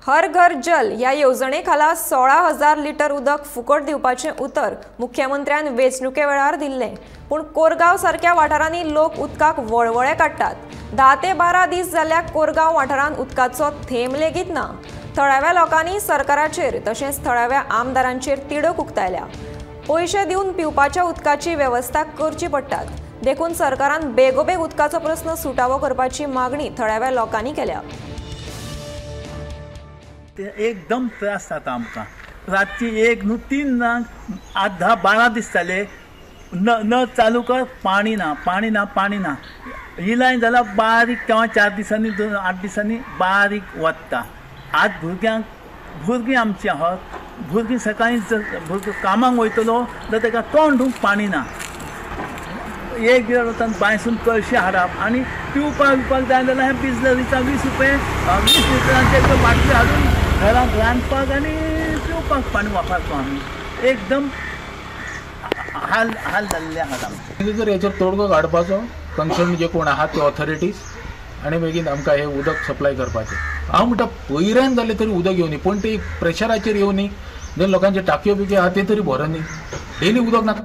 हर घर जल ह्या येवजणे खाला 16,000 लिटर उदक फुकट दिवपाचें उतर मुख्यमंत्र्यान वेंचणुके वेळार दिल्लें. पूण कोरगांव सारक्या वाठारांनी लोक उदकाक वळवळे काडटात. 10 ते 12 दीस जाल्यार कोरगांव वाठारांत उदकाचो थेंब लेगीत ना. थळाव्या लोकांनी सरकाराचेर तशेंच थळाव्या आमदारांचेर तिडक उक्तायल्या. पयशे दिवन पिवपाच्या उदकाची वेवस्था करची पडटात, देखून सरकारान बेगोबेग उदकाचो प्रस्न सुटावो करपाची मागणी थळाव्या लोकांनी केल्या. ते एकदम त्रास जाता आमकां. रातची 1 न्हू 3 ना 8, 10, 12 दीस जाले. नळ चालू कर, पाणी ना, पाणी ना, पाणी ना. ही लायन जाल्यार बारीक केव्हा 4 दिसांनी 2 8 दिसांनी बारीक वता. आज भुरग्यांक, भुरगीं आमची आहात, भुरगीं सकाळीं भुरगो कामाक वयतलो जाल्यार ताका तोंड धुवंक पाणी ना. एक वेळ वतान बांयसून कळशी हाडप आनी पिवपाक बिवपाक जाय जाल्यार हें बिजलरीचा 20 रुपये 20 लिटरांचे एक बाटली हाडून घरांत रांदपाक आनी पिवपाक पाणी वापरतो आमी. एकदम हाल हाल जाल्ले आहात आमचे. जर हेचेर तोडगो काडपाचो कन्सर्न जे कोण आहात ते ऑथॉरिटीज आनी मागीर आमकां हें उदक सप्लाय करपाचें. हांव म्हणटा पयऱ्यान जालें तरी उदक येवनी, पूण ते प्रेशराचेर येवनी. जे लोकांचे टाकयो बिकयो आहा ते तरी भरोनी. डेली उदक नाका.